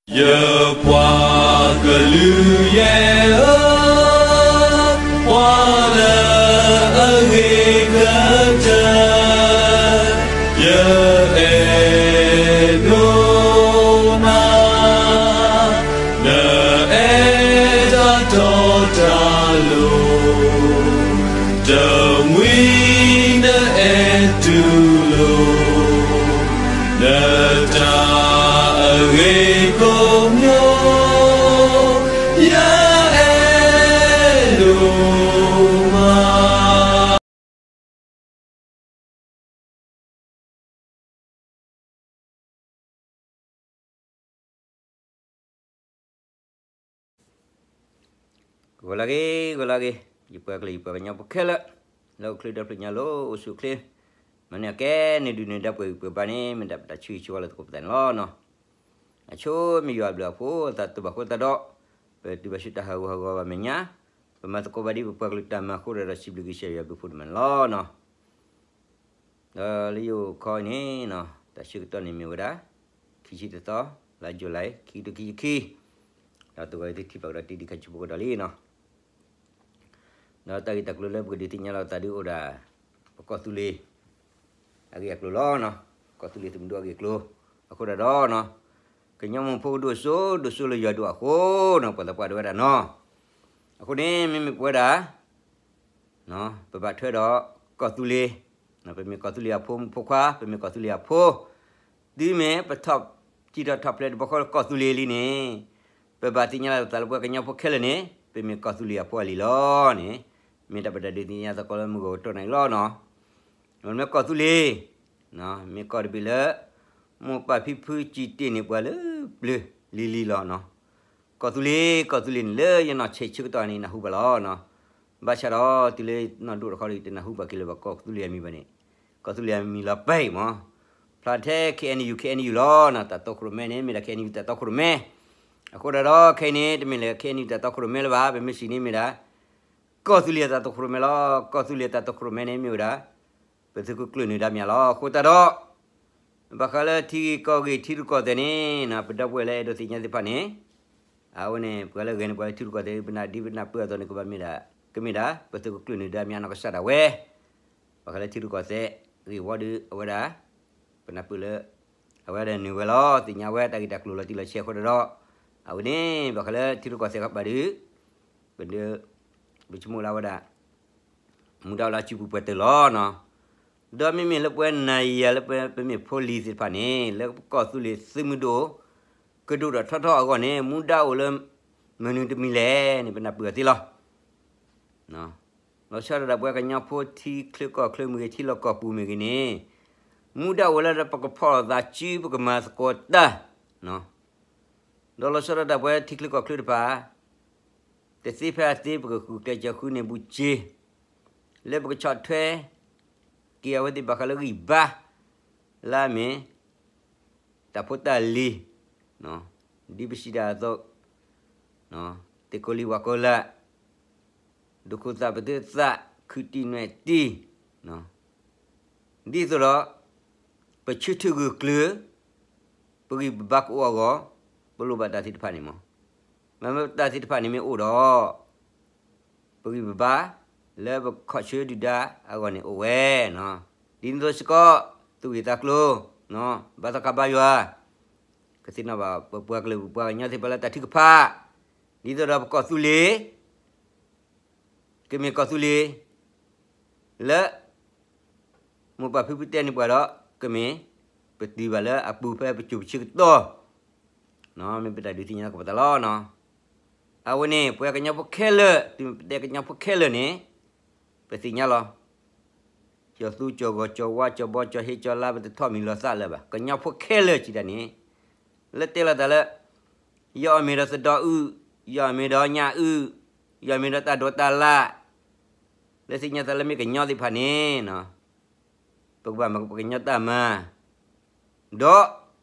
ယပှၤကလုာ်ယဲၢ်ဧၢ, ပှၤလၢအဂ့ၤကတၢၢ်, ယအဲၣ်ဒိးနၤ, နအဲၣ်တၢ်တီတၢ်လိၤ, တမှံၤနအဲၣ်တူၢ်လိာ် နတၢ်အဂ့ၤကိးမံၤ, ယအဲၣ်ဒိးမး. ဂီၤလၢအဂ့ၤ, ဂီၤလၢအဂ့ၤ, ယပှၤကလုာ် ယပှၤကညီဖိခဲလၢာ်, လၢအိၣ်ချ့ဒီဖျၢၣ်ညါလၢအိၣ်ဆူၣ်အိၣ်ချ့, မၤန့ၢ်အကဲန့ၣ် ဒုးန့ၢ်ဒၣ်ပှဲၤဂံၢ်ပှဲၤဘါန့ၣ် မ့ၢ်ဒၣ်ပတၢ်ဆၢဂ့ၤဆၢဝါလၢသကိးပသးန့ၣ်လီၤ. အဆိမ့ၢ်ယွၤအဘျုးအဖှိၣ် သးတဘၣ်ဃိသတးဒီး, ပတုၤဘၣ်ဆူတၢ်ဟးဂူာ်ဟးဂီၤဘၣ်မဲာ်ညါ, ပမၤသကိးဘၣ်ဒ်ပပှၤကလုာ်တၢ်မၤအဃိဒီး စံးဘျုးကစၢ်ယွၤဘျုးဖှိၣ်ဒိၣ်မးန့ၣ်လီၤ. ဒီးလၢယအိၣ်ခီအံၤန့ၣ်, တၢ်ဆၢကတီၢ်န့ၣ်မ့ၢ်ဝဲဒၣ် ခံဆံတသီ, လါယူၤလံ ခံကထိခံဆံခံ, ဒီးသုဂီၢ်အံၤသုထံၣ်ဘၣ်ကဒီးတံၤဒံးခါဆူဖိကဒီးလံနီၤ. ဒီးတၢ်ဂ့ၢ်တၢ်ကျိၤလၢပကဒုးသ့ၣ်ညါလီၤသးဒုးအိၣ်ဒၣ် ပကီၢ်သူလ့ၤ အဂ့ၢ်အကျိၤလီၤ. ကီၢ်သူလ့ၤသုးမုၢ်ဒိၣ်အဂ့ၢ်အကျိၤ, အဃိဒီးဒီး ကညီမုၢ်ဖိကဒိၣ်စိဒိၣ်စိလၢယွၤဒိၣ်အဃိ, ပှၤသးပှၢ်ဒိၣ်ဝဲဒၣ်နီၤ. အဃိန့ၣ် မ့မ့ၢ်ပဝဲဒၣ် ပဘၣ်ထွဲဒီးကီၢ်သူလ့ၤ, ပမ့ၢ်ကီၢ်သူလ့ၤအဖိမုၣ်ဖိခွါ, ပမ့ၢ်ကီၢ်သူလ့ၤအဖိ, တုၤမ့ၢ်ပထီၣ်စံးထီၣ်ထီၣ်ဖျဲးတဘျီဃီလၢကီၢ်သူလ့ၤလံန့ၣ်, ပဘၣ်သ့ၣ်ညါလီၤသးလၢပှၤကညီဖိခဲလၢာ်န့ၣ် ပမ့ၢ်ကီၢ်သူလ့ၤအဖိအလံၤလီၤန့ၣ်, မ့ၢ်တၢ်ပတၢ်ဒုးသ့ၣ်ညါသကိးလၢမုၢ်ဂီၤကတီၢ်န့ၣ်လီၤနီၤ. မ့ၢ်ကီၢ်သူလ့ၤ မ့ၢ်ကီၢ်တဘ့ၣ်လၢ မိၢ်ပၢ်ဖံဖုစံးတ့ၢ်န့ၢ်ပှၤလၢပျၢၤလံၤလံၤလီၤနီၤ. ကီၢ်သူလ့ၤ ကီၢ်သူလ့ၤန့ၣ် လၢယနီၢ်ဆံးဆၢကတီၢ်န့ၣ် နၢ်ဟူဘၣ်လီၤနီၤ. ဘၣ်ဆၣ်ဒီးတုၤလၢနီၢ်ဒိၣ်တခီဒီး တနၢ်ဟူဘၣ်က့ၤလၢၤဘၣ်ကီၢ်သူလ့ၤအမံၤဘၣ်န့ၣ်, ကီၢ်သူလ့ၤအမံၤလီၤပှဲၤမး, ဖျါထဲ KNU KNU လီၤနီၤ. တၢ်တီခိၣ်ရိၣ်မဲန့ၣ် မ့ၢ်ဒၣ် KNU တၢ်တီခိၣ်ရိၣ်မဲ, အဃိဒီးဒီးခဲအံၤန့ၣ် တမ့ၢ်လၢ KNU တၢ်တီခိၣ်ရိၣ်မဲလၢၤဘၣ်, ပမ့ၢ်စံးန့ၣ်မ့ၢ်ဒၣ် ကီၢ်သူလ့ၤအတၢ်တီခိၣ်ရိၣ်မဲလီၤ. ကီၢ်သူလ့ၤအတၢ်တီခိၣ်ရိၣ်မဲန့ၣ်မ့ၢ်ဝဲဒၣ် ပသုးခိၣ်ကျၢၢ်နၢၤဒါမံၤလီၤ. အဃိသတးဒီး ဘၣ်ဃးလၢထံဂ့ၢ်ကီၢ်ဂ့ၢ်ထံရူၢ်ကီၢ်သဲးန့ၣ် ပဒီပုၢ်ဝဲၢ်လၢအဲၣ်ဒိးသ့ၣ်ညါသ့ၣ်တဖၣ်န့ၣ်, အဝဲန့ၣ် ပှၤလၢအဂဲၤန့ၢ်ပှၤလၢထံရူၢ်ကီၢ်သဲး ပနၢ်ဒ်ပနၢ်ပၢၢ်အသိးန့ၣ် ကဘၣ်မ့ၢ်ဒၣ်, ကမ့ၢ်ဒၣ် ပသုးခိၣ်ကျၢၢ်နၢၤဒါမံၤအနီၢ်ကစၢ်ဒၣ်ဝဲ, ဘၣ်ဃးလၢထံရူၢ်ကီၢ်သဲး ဂ့ၢ်ဝီဒုးအဝဲဒၣ် ပနၢ်ပၢၢ်လၢ အဝဲဒၣ်နၢၤဝဲလီၤ, သ့ၣ်ညါဝဲတၢ်ဂ့ၢ်တၢ်ကျိၤလီၤတံၢ်လီၤဆဲးအဃိဒီးဒီး, အဝဲန့ၣ် ဘၣ်ဃးလၢထံရူၢ်ကီၢ်သဲးခီဘၣ်ဒုး, ပဒုး, ပဆိကမိၣ်လၢအဝဲဒၣ် မူဒါအိၣ်လၢအစုပူၤပှဲၤတၢၢ်လီၤနီၤ. ဒီးမ့မ့ၢ်လၢပဝဲနၤယၤလၢပမ့ၢ်ဖိလံၤသ့ၣ်တဖၣ်န့ၣ် လၢပကီၢ်သူလ့ၤသုးမုၢ်ဒိၣ် ကဒိၣ်ထီၣ်ထီထီၣ်အဂီၢ်န့ၣ် မူဒါအိၣ်လၢ မနုၤတမံၤလဲၣ်န့ၣ် ပနၢ်ပၢၢ်အီၤသ့လီၤ. လီၤဆီဒၣ်တၢ်ပဝဲကညီဖိထံချၢကီၢ်ချၢမ့ၢ်ဂ့ၤ ထံလီၢ်ကီၢ်ပူၤမ့ၢ်ဂ့ၤန့ၣ်, မူဒါအိၣ်ဝဲလၢပကဖီၣ်လိာ်သးစု ပကမၤသကိးတၢ် ဒီးလီၤဆီဒၣ်တၢ်ပဝဲထံချၢကီၢ်ချၢတဖၣ် တသ့ဖဲအသ့ ပကဃုကျဲးစၢးဃုန့ၢ်ဘူးက့ၤ လၢပကဆီၣ်ထွဲက့ၤအဝဲသ့ၣ်ဘၣ်ဃးလၢဂံၢ်ဘါ လၢအမ့ၢ် တၢ်ဖိတၢ်လံၤ, ဒ်ပစံးတၢ်အသိး, သ့ၣ်ကိးလံဝၣ်ကိးလၢ်, ဒိၣ်ခိၣ်သၣ်ပသၢသၣ် ခုတံၢ်နွဲၣ်တံၢ်, ဒ်သိးဒီး ပဆၢထၢၣ်ဂၢၢ်ကျၢၤ ပဂံၢ်ပဘါကအိၣ်အဂီၢ်, ပလိၣ်ဘၣ်တၢ်သ့ၣ်တဖၣ်န့ၣ်မး, မ့ၢ်တၢ်သ့ၣ်တဖၣ်န့ၣ်မ့ၢ်အိၣ်ဒီး ပဂံၢ်ပဘါ လၢပခီၣ်ဆၢဒုၣ်ဒါအဂီၢ်န့ၣ်အိၣ်ဝဲ, ဒ်န့ၣ်အသိးစ့ၢ်ကီး သူၣ်ဂ့ၢ်သးကျိၤ, ဘါသီခါဘါယွၤ, ကသ့ၣ်နီၣ်ဘၣ်ပပှၤကလုာ်ပပှၤကညီသ့ၣ်တဖၣ်လၢတၢ်ထုကဖၣ်, ဒ်သိးဒီးပကီၢ်သူလ့ၤ ကမ့ၢ်ကီၢ်သူလ့ၤ လၢ မိၢ်ပၢ်ဖံဖုတဲန့ၢ်ပှၤဒီး ကမ့ၢ်ပတုၤဘၣ်လၢအပူၤဖဲပစိၤပဆၢကတီၢ်, မ့ၢ်ပတၢ်ဒုးသ့ၣ်ညါသကိးပသးလီၤ. အဝဲန့ၣ် ပှၤကညီဖိခဲလၢာ် တုၤမ့ၢ်ပတဲကညီဖိခဲလၢာ်န့ၣ် ပသ့ၣ်ညါလီၤ. ကၠီၤသူကၠီၤဂီၤကၠီၤဝါကၠီၤဘီကၠီၤဟ့ကၠီၤလါ ပတထီၣ်မံၤလီၤသးလၢၤဘၣ်. ကညီဖိခဲလၢာ်စံးတၢ်န့ၣ် လၢတဲလိာ်သးလၢ ယအီၣ်မ့ၤဒီးသဒီအုၣ်, ယအီၣ်မ့ၤဒီးညၣ်အုၣ်, ယအီၣ်မ့ၤဒီးတၢ်ဒိးတၢ်လၣ်, လၢသ့ၣ်ညါသးလၢမ့ၢ်ကညီသ့ၣ်တဖၣ်န့ၣ် ပကဘၣ်မၤပကညီတၢ်မၤ, ဒီး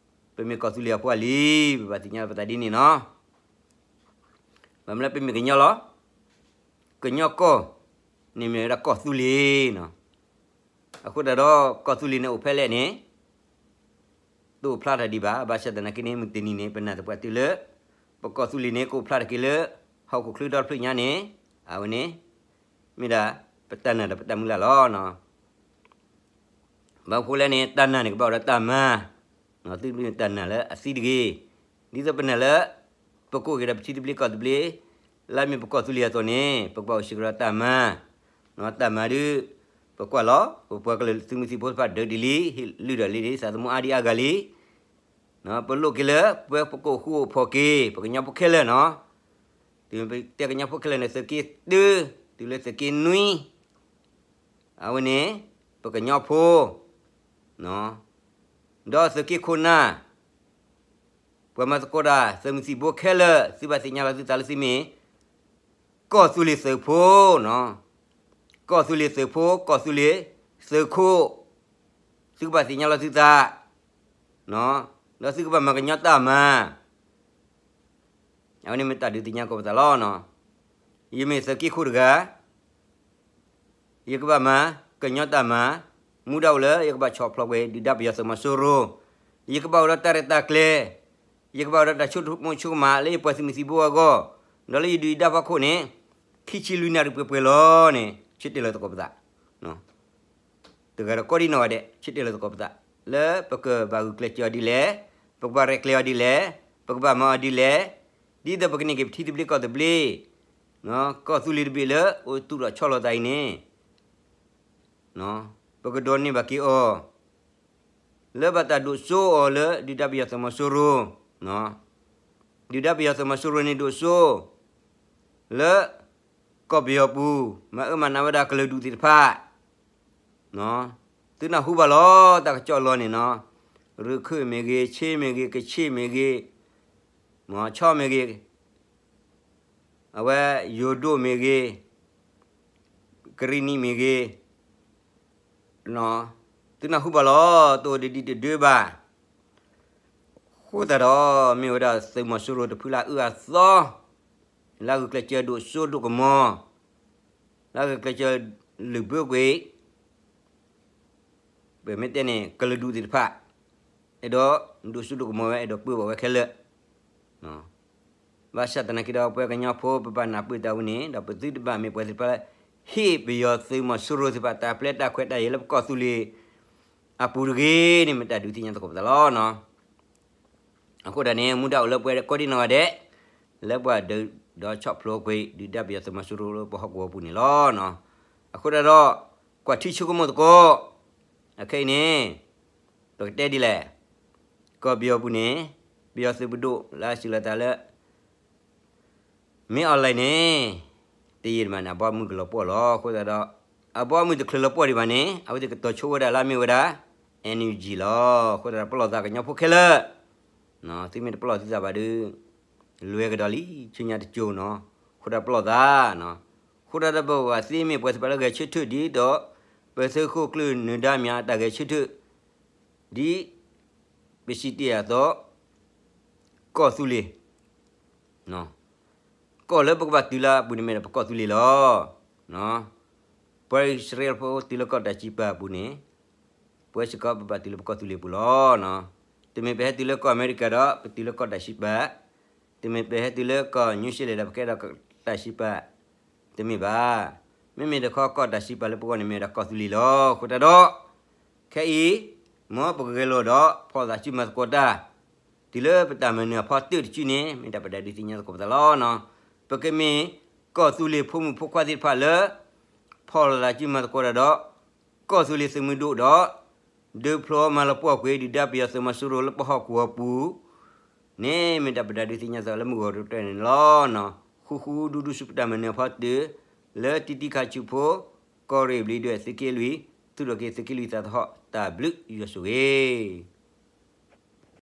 ပမ့ၢ်ကီၢ်သူလ့ၤအဖိအလံၤ ပဘၣ်သ့ၣ်ညါပသးဒ်န့ၣ်နီၤ. ဘၣ်မနုၤလၢပမ့ၢ်ကညီလီၤ. ကညီကီၢ်န့ၣ်မ့ၢ်ဝဲဒၣ်ကီၢ်သူလ့ၤနီၤ. အဃိသတးဒီး ကီၢ်သူလ့ၤန့ၣ်အိၣ်ဖဲလဲၣ်န့ၣ် တအိၣ်ဖျါထီၣ်ဒံးဘၣ်. ဘၣ်ဆၣ်သနာ်က့န့ၣ် မုၢ်တနံၤန့ၣ် ပနာ်သပှၢ်တုၤလၢ ပကီၢ်သူလ့ၤန့ၣ် ကအိၣ်ဖျါထီၣ်က့ၤလၢ ဟီၣ်ခိၣ်ချၢဒီတဖျၢၣ်ညါန့ၣ် အဝဲန့ၣ် မ့ၢ်ဒၣ် ပတၢ်နာ်ဒီးပတၢ်မုၢ်လၢ်လီၤ. ဘၣ်ဃိလဲၣ်န့ၣ် တၢ်နာ်န့ၣ် ကဘၣ်အိၣ်ဒီးတၢ်မၤ, သုတမ့ၢ်တၢ်နာ်လၢအသံတဂ့ၤ. ဒ်သိးပနာ်လၢ ပကအိၣ်က့ၤဒီးပထံသဘျ့ကီၢ်သဘျ့ လၢအမ့ၢ်ပကီၢ်သူလ့ၤအသိးန့ၣ် ပကဘၣ်အိၣ်စ့ၢ်ကီးဒီးတၢ်မၤ, တၢ်မၤဒုး ပကွၢ်လီၤ ပပှၤကလုာ်သုးမုၢ်သံၣ်ဘိတဖၣ်ဒုးဒ်လံ လုၢ်ဒိၣ်လံ သးသမူအါဒံအါဂၤလံ. ပလိၣ်က့ၤလၢ ပဝဲပကအိၣ်ဃူအိၣ်ဖိးက့ၤ ပကညီဖိခဲလၢာ်နီၤ, တုၤပတဲကညီဖိခဲလၢာ်န့ၣ် သုးက့တၢ တုၤလၢသုးက့နွံ အဝဲန့ၣ် ပကညီဖိ ဒီးသုးက့ခိၣ်နၢ် ပှၤမၤသကိးတၢ် သုးမုၢ်သံၣ်ဘိခဲလၢာ် သုဘၣ်သ့ၣ်ညါလီၤသုသးလၢသုမ့ၢ် ကီၢ်သူလ့ၤသုးဖိနီၤ, ကီၢ်သူလ့ၤသုးဖိ ကီၢ်သူလ့ၤသုးခိၣ်, သုကဘၣ်သ့ၣ်ညါလီၤသုသး, ဒီးသုကဘၣ်မၤကညီတၢ်မၤ, အဝဲန့ၣ်မ့ၢ်တၢ်ဒုးသ့ၣ်ညါသကိးပသးလီၤ. ယမ့ၢ်သုးက့ခိၣ်တဂၤ ယကဘၣ်မၤကညီတၢ်မၤ, မူဒါအိၣ်လၢ ယကဘၣ်ဆီၣ်ဖျိးကွံာ် ဒုၣ်ဒါပယီၤသုးမီၤစိရိၤ, ယကဘၣ်အိၣ်ဒီးတၢ်ရဲၣ်တၢ်ကျဲၤ, ယကဘၣ်အိၣ်ဒီးတၢ်ဆိကမိၣ်ဆိကမးလၢယပှၤသုးမုၢ်သံၣ်ဘိအဂီၢ်, ဒီးလၢယဒုၣ်ယဒါဖီခိၣ်န့ၣ် ခံဆံလွံၢ်နၣ်ရံၣ်ပှဲၤပှဲၤလီၤန့ၣ် ဆၢတဲာ်လီၤသကိးပသး တဂၤဒီးကိးဒံနီၢ်ဂၤဒဲး ဆၢတဲာ်လီၤသကိးပသး လၢပကဘၣ်ဂုာ်ကျဲးစၢးအီၤဒ်လဲၣ်, ပကဘၣ်ရဲၣ်ကျဲၤအီၤဒ်လဲၣ်, ပကဘၣ်မၤအီၤဒ်လဲၣ်, ဒ်သိးပကန့ၢ်က့ၤပထံသဘျ့ကီၢ်သဘျ့, ကီၢ်သူလ့ၤတဘ့ၣ်လၢအိၣ်သူၣ်ထီၣ်ဆီလီၤသးအံၤန့ၣ် ပကဒိးန့ၢ်ဘၣ်က့ၤအီၤ လၢဘၣ်တၢ်ဒိၣ်စိအီၤလၢ ဒုၣ်ဒါပယီၤသုးမီၤစိရိၤ, ဒုၣ်ဒါပယီၤသုးမီၤစိရိၤန့ၣ်ဒိၣ်စိ လၢ ကီၢ်ပယီၤပူၤ မၤအၢမၤနးဝဲဒၣ်ကလုာ်ဒူၣ်သ့ၣ်တဖၣ်, သုနၢ်ဟူဘၣ်လီၤ တၢ်ကစီၣ်လီၤန့ၣ်နီၤ, ရခၢၣ်မ့ၢ်ဂ့ၤ, ချ့မ့ၢ်ဂ့ၤ, ကဆ့ၣ်မ့ၢ်ဂ့ၤ, မီၤဆီမ့ၢ်ဂ့ၤ, အဝဲယိၤဒိၣ်မ့ၢ်ဂ့ၤ, ကရံၣ်နံၣ်မ့ၢ်ဂ့ၤ, သုနၢ်ဟူဘၣ်လီၤ တအိၣ်တဒံတဒၢဘၣ်. အဃိသတးဒီး မ့ၢ်ဝဲဒၣ်သုးမီၤစိရိၤတဖုလၢအအၢအသီ, လၢအဂုာ်ကျဲးစၢးဒိၣ်စိဒိၣ်ကမီၤ, လၢအဂုာ်ကျဲးစၢးလုၢ်ဘၢကွံာ် ပမ့ၢ်တဲန့ၣ် ကလုာ်ဒူၣ်သ့ၣ်တဖၣ် အဲၣ်ဒိးဒိၣ်စိဒိၣ်ကမီၤဝဲ အဲၣ်ဒိးပၢဘၣ်ဝဲခဲလၢာ်. ဘၣ်ဆၣ်သနာ်က့ဒီး ပဝဲကညီဖိ ပဘၣ်နၢ်ပၢၢ်တၢ်ဝဲန့ၣ် ဒီးပသုတဘၣ်မ့ၢ်ပှၤသ့ၣ်တဖၣ်လၢ ဟ့ၣ်ပယီၤသုးမီၤစိရိၤသ့ၣ်တဖၣ် တၢ်ပျဲတၢ်ခွဲးတၢ်ယာ်လၢပကီၢ်သူလ့ၤအပူၤတဂ့ၤန့ၣ် မ့ၢ်တၢ်ဒုးသ့ၣ်ညါသကိးပသးလီၤ. အဃိဒၣ်န့ၣ် မူဒါအိၣ်လၢပဝဲကိးဒံနီၢ်ဂၤဒဲး လၢပှၤဒုးဒီးဆီၣ်ဖျိကွံာ် ဒုၣ်ဒါပယီၤသုးမီၤစိရိၤလၢပဟီၣ်ကဝီၤပူၤန့ၣ်လီၤ. အဃိဒၣ်ဒီး ကွၢ်ထံဆိကမိၣ်သကိး အခဲအံၤန့ၣ် ပကတဲဒ်လဲၣ်, ကီၢ်ပယီၤပူၤန့ၣ် ပယီၤသုးပဒိၣ်လၢအစံးလီၤသးလၢ မ့ၢ် online န့ၣ် တယံာ်တမီၢ်န့ၣ် အဘီအမုၢ်ကလီၤပှီၢ်လီၤ. အဃိသတးဒီး အဘီအမုၢ်တချုးလီၤပှီၢ်ဒံးဘၣ်န့ၣ် အဝဲသ့ၣ်ကတီၤဆိဝဲဒၣ်လၢအမ့ၢ်ဝဲဒၣ် NUG လီၤ. အဃိသတးဒီး ပလီၢ်သးကညီဖိခဲလၢာ် သုမ့ၢ်တပလီၢ်သုသးဘၣ်ဒီး လွဲကဒီးလံ ဆူညါတကၠိနီၤ. အဃိသတးပလီၢ်သး အဃိသတးဒီးပဘၣ်သ့မ့ၢ်ပှၤသ့ၣ်တဖၣ်လၢဂဲၤဆၢထၢၣ်ဒ်သိး ပသုးခိၣ်ကျၢၢ်နၢၤဒါမၠးအတၢ်ဂဲၤဆၢထၢၣ် ဒ် ပစံးတ့ၢ်အသိး ကီၢ်သူလ့ၤ ကီၢ်လၢပကဘၣ်တုၤလၢအပူၤန့ၣ်မ့ၢ်ဒီးပကီၢ်သူလ့ၤလီၤ. ပှၤအံၣ်စရ့လးဖိတုၤလၢကီၢ်တၢ်စံးပာ်အပူၤန့ၣ် ပဝဲစ့ၢ်ကီးပဘၣ်တုၤလၢပကီၢ်သူလ့ၤပူၤလီၤ. တမ့ၢ်ပဟဲတုၤလၢကီၢ်အမဲရကၤဒီး ပတုၤလၢကီၢ်တၢ်စံးပာ်, တမ့ၢ်ပဟဲတုၤလၢကီၢ်နယူးဇီလၢၣ်ဒီး ပကဟဲဒီးကီၢ်တၢ်စံးပာ် တမ့ၢ်ဘၣ်. မ့မ့ၢ်တခီကီၢ်တၢ်စံးပာ်လၢပဂီၢ်န့ၣ်မ့ၢ်ဝဲဒၣ်ကီၢ်သူလ့ၤလီၤ. အဃိသတးဒီး ခဲအံၤ မ်ပကဂဲၤလိာ်ဒီး ဖီၣ်သးစုမၤသကိးတၢ် တုၤလၢပတၢ်မၤနၢၤအဖီတၢၢ်တစုန့ၣ် မ့ၢ်တၢ်ပဒုးသ့ၣ်ညါသကိးပသးလီၤ. ပကမ့ၢ်ကီၢ်သူလ့ၤဖိမုၣ်ဖိခွါသ့ၣ်တဖၣ်လၢ ဖီၣ်လိာ်သးစုမၤသကိးတၢ်ဒီး ကီၢ်သူလ့ၤသုးမုၢ်ဒိၣ်ဒီး ဒုးဖျိမၤလီၤပှီၢ်ကွံာ် ဒုၣ်ဒါပယီၤသုးမီၤစိရိၤလၢပဟီၣ်ကဝီၤပူၤ န့ၣ်မ့ၢ်တၢ်ပဒုးသ့ၣ်ညါသကိးလၢမုၢ်ဂီၤတတဲန့ၣ်လီၤ. ဃူဃူဒူဒူဆူပတၢ်မၤနၢၤအဖီတၢၢ် လၢတံတံခါဆူဖိ ကီၢ်ရ့ၣ်ဘျံးဒွဲၣ်သုးက့လွံၢ် သူၣ်ထီၣ်က့ၤသုးက့လွံၢ်သးသဟီၣ် တၢ်ဘျုးယွၤဆိၣ်ဂ့ၤ